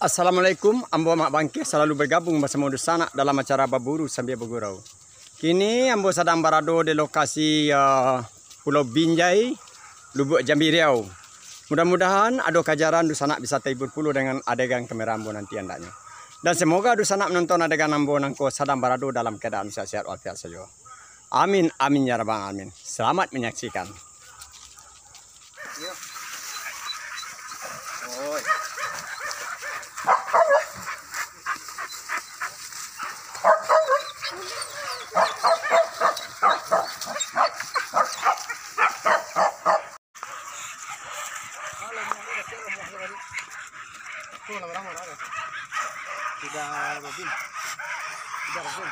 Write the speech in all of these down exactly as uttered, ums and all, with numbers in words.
Assalamualaikum, ambo Mak Bangkeh salalu bagabung basamo dunsanak dalam acara Baburu Sambia Bagurau. Kini ambo sadang barado di lokasi, ah, Pulau Binjai, Lubuak Jambi Riau. Mudah-mudahan ado kajaran dunsanak bisa tahibur pulo dengan adegan kamera ambo nanti andaknyo. Dan semoga dunsanak manonton adegan ambo nangko sadang barado dalam keadaan sehat-sehat walafiat sajo. Amin, amin, ya rabbal alamin. Selamat menyaksikan. Tidak, Robin. Tidak, Robin.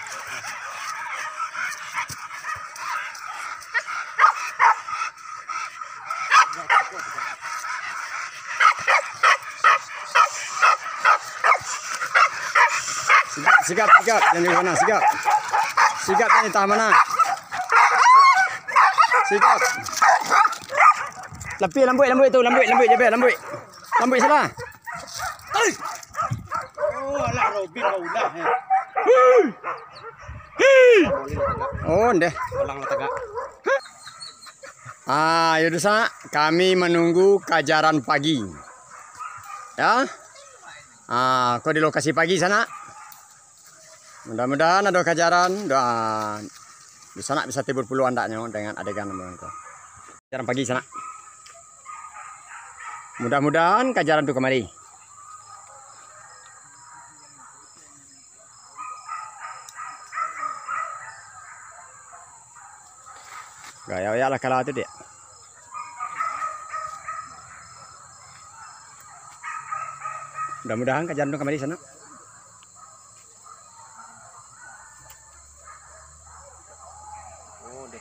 Sigap, sigap, sigap. Jangan di mana, sigap. Sigap, jangan di tahan mana. Sigap. Lapih lambuik, lambuik tu, lambuik, lambuik, Jaber, lambuik. Lambuik salah. Oh, alah, Robin kau udah, eh. Oh, ndeh. Ulang lah tegak. Ah, yo dunsanak, kami manunggu kajaran pagi. Ya. Ah, ko di lokasi pagi sanak. Mudah-mudahan ado kajaran, doa dunsanak bisa tahibur pulo andaknyo dengan adegan nangko. Kajaran pagi sanak. Mudah-mudahan kajaran tu kamari. Gaya-gaya lah kalah tu, Dek. Mudah-mudahan kajaran tu kamari sanak. Oh, deh.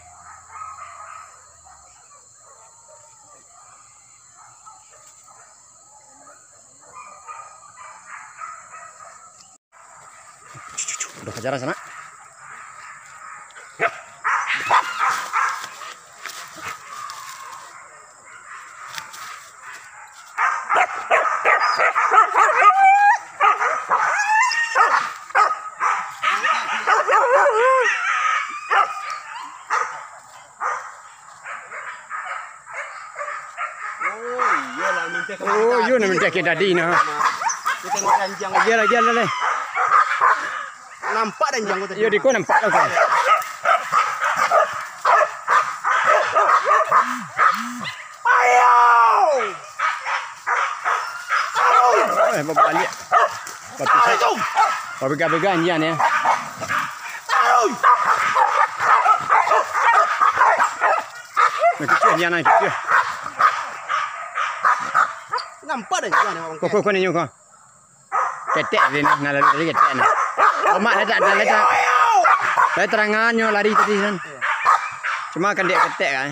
Udah kajaran sanak. Oh, iyo lah, minta ke Oh, iyo, nak minta ke tadi nah. Kita nak ranjang. Agiah, agiah lah, leh. Nampak ranjang ko tadi. Iyo, di ko nampak lah ko. Ayo! Eh, babaliak. Bapisah. Babega-bega anjiang ni. Nah, kicik anjiang, nah, kicik. Nampak dah anjiang ni, Bang. Kau, kau, kau ni, kau. Ketek tadi nah, nah, lalu tadi ketek nah. Omak letak, letak, letak. Letak tangan nyo lari tadi kan. Cuma kan dek ketek kan.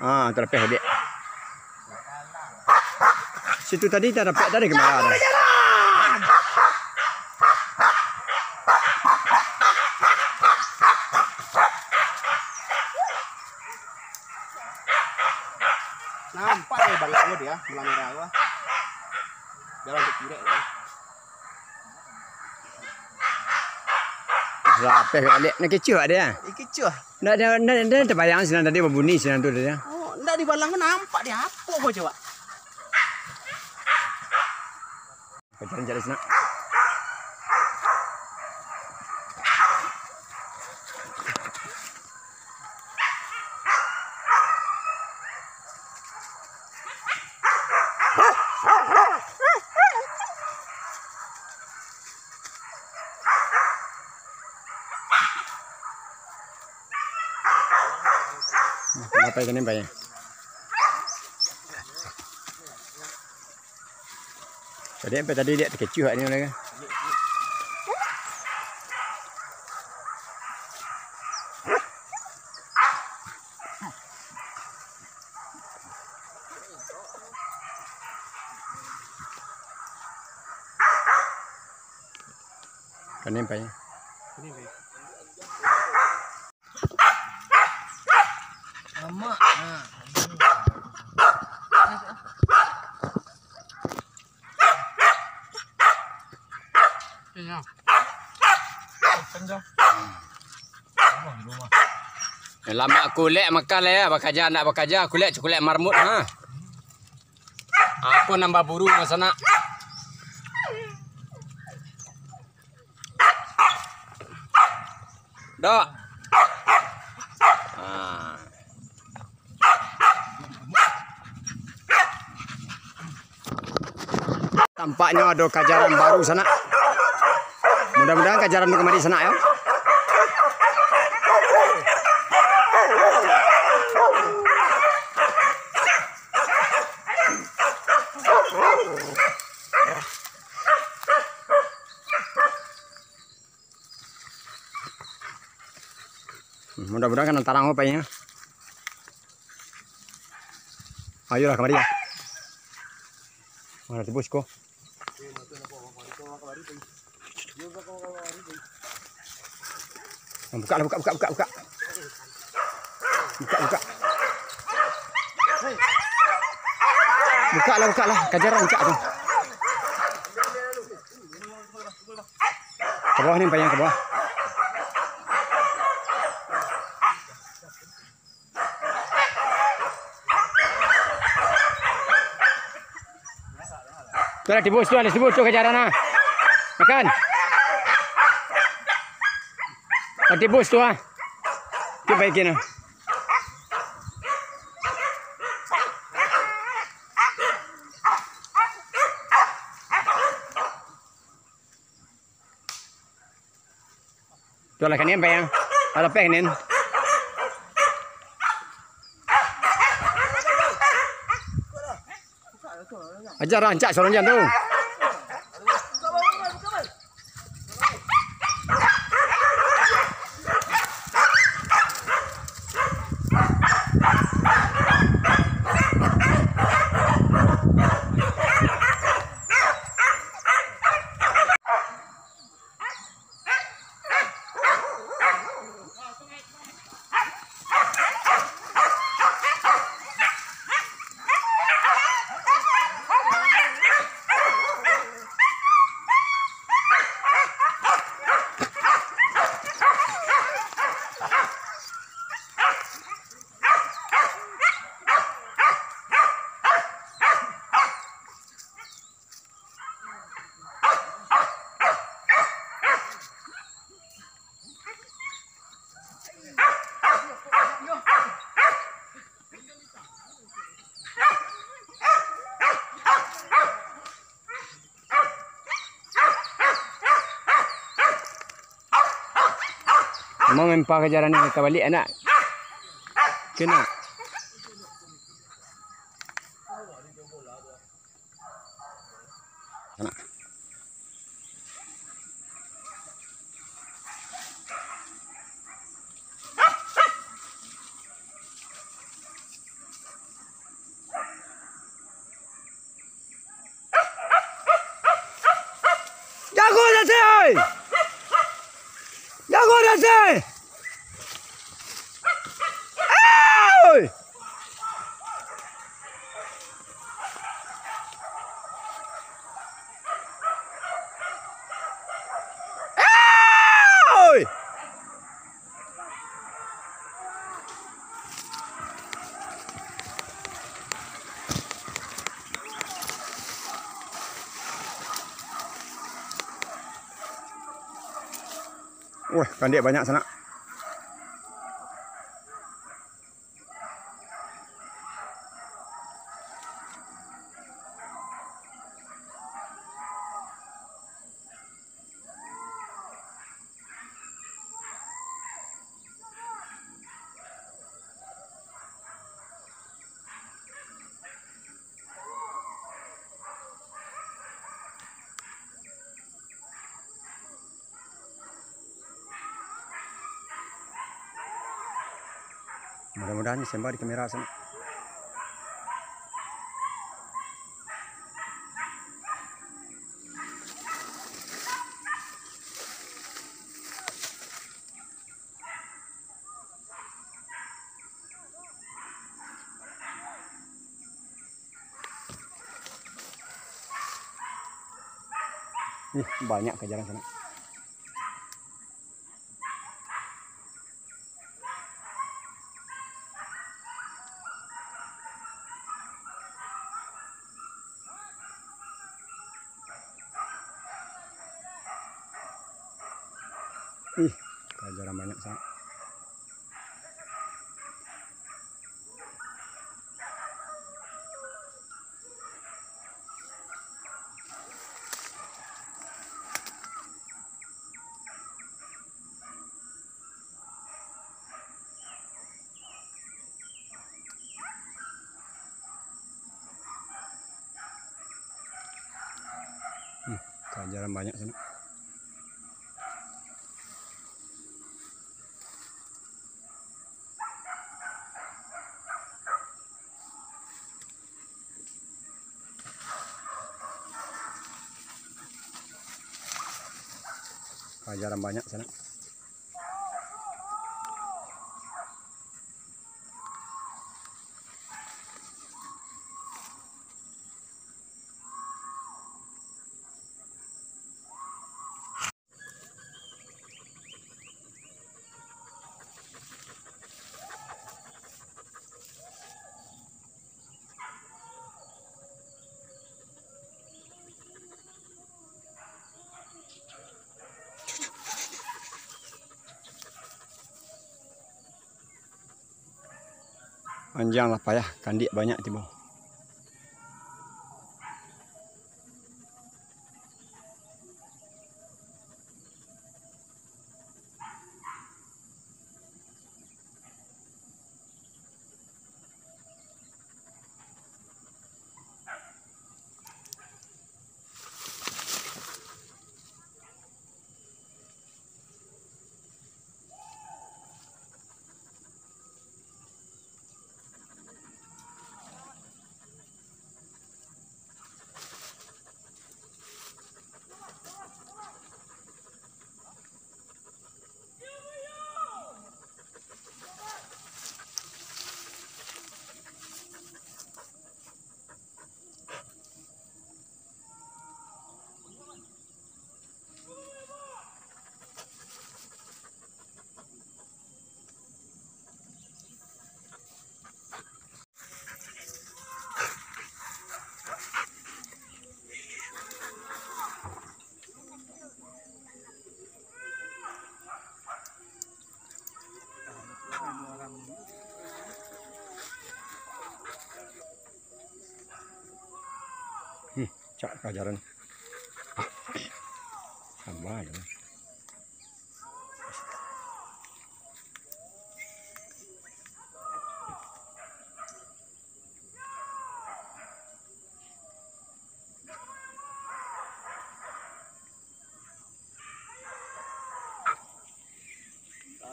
Ah, terlebih dek. Situ tadi tak dapat tadi kamera tu. Nampak deh bangau dia, belah merah tu. Jalan tu kirek tu. Lapeh balik. Nak kecoh dia. Eh, kecoh. Ndak ada, ndak, ndak terbayang sinan tadi babunyi sinan tu dia. Oh, ndak di balang nampak dia apa kau coba? Pacaran cari sinan. Bapak ikan ni banyak. Tadi sampai tadi dia terkecuh ni lagi. Kan ni sampai. Mamak, nah. Lamak kulek makan lah ya, bakaja ndak bakaja, kulek cukulek marmut ha. Apo nambah buru masanak. Dok. Ah. Tampaknyo ado kajaran baru sanak. Mudah-mudahan kajaran tu kamari sanak yo. Mudah-mudahan kan tarang apa ya. Ayolah kamari ya. Mana tibus ko? Buka lah, buka, buka, buka, buka. Buka, buka. Buka lah, buka lah. Kajaran cak tu. Ka bawah ni, payang ka bawah. Tu lah tibus tu, lah tibus tu kajaran ah. Makan. Lah tibus tu ah. Tu baikin ah. Tu lah kanin payang. Alah peh kanin. Aja rancak sorang jan tu. Mau mempa ka jalan ni, ka baliak anak. Kena. Anak. Jago dasai! Jago dasai! Oi! Oi! Wah, kandiak banyak sanak. Mudah-mudahan sembar di kamera sanak. Ih, banyak ka jalan sanak. Ih, kajaran banyak sangat. Hmm, kajaran banyak sanak. Kajaran banyak sanak. Anjiang lah payah, kandiak banyak tibo. Hmm, cak kajaran. Sama aja.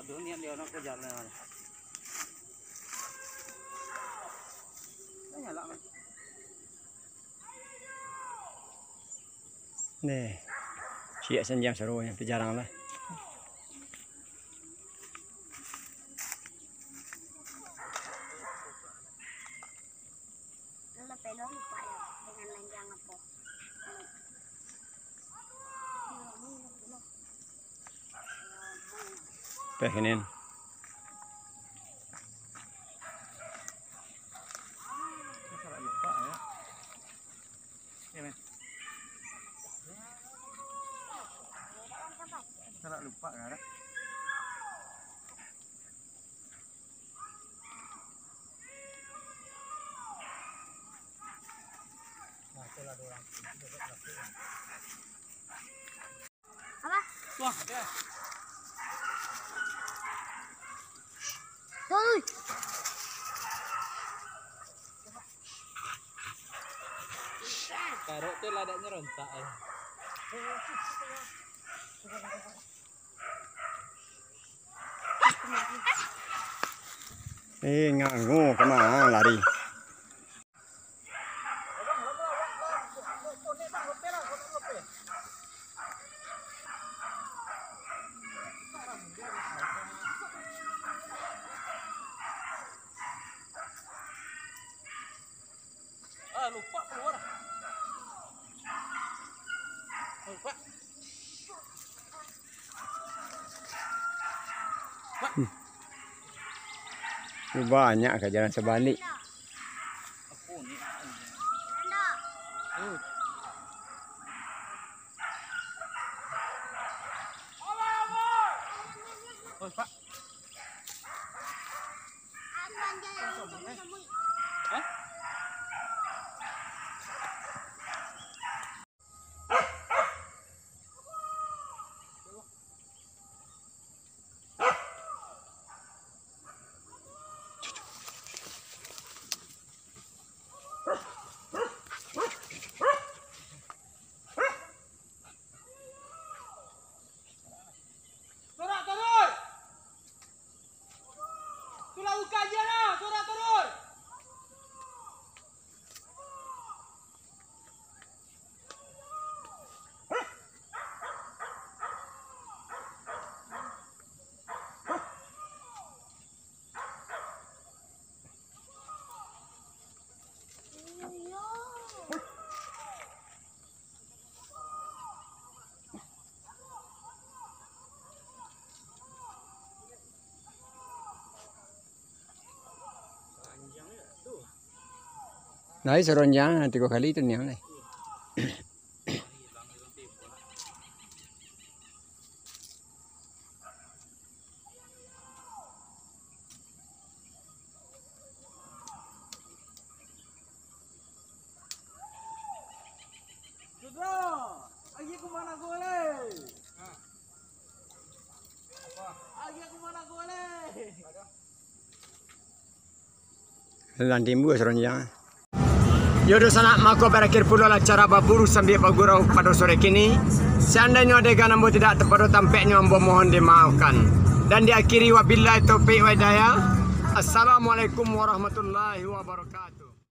Aduh, niat dia nak kejar lah. Dah nyala, man. Nih, siak sanjang saruanyo, tapi jarang lah. Teh inin. Salah lupa kan? Apa? Wah, ada. Oi. Karok tu ladaknyo rontak, eh. Eh, ngango, kama lari? Ah, lupa keluar. Lupa. Banyak ka jalan sabalik. Pak. Hah? Sorak toroi! Tulah buka aja lah, sorak toroi! Lai saronjang tigo kali tu niang lai. Sudro, agi ka ma ko lai? Agi ka ma ko lai? Lah timbua saronjang. Yo, dunsanak, mako barakhir pulolah acara baburu sambia bagurau pado sore kini. Seandainyo adegan ambo tidak tapado tampeknyo, ambo mohon dimaafkan. Dan diakhiri, wabillahi taufik wa hidayah. Assalamualaikum warahmatullahi wabarakatuh.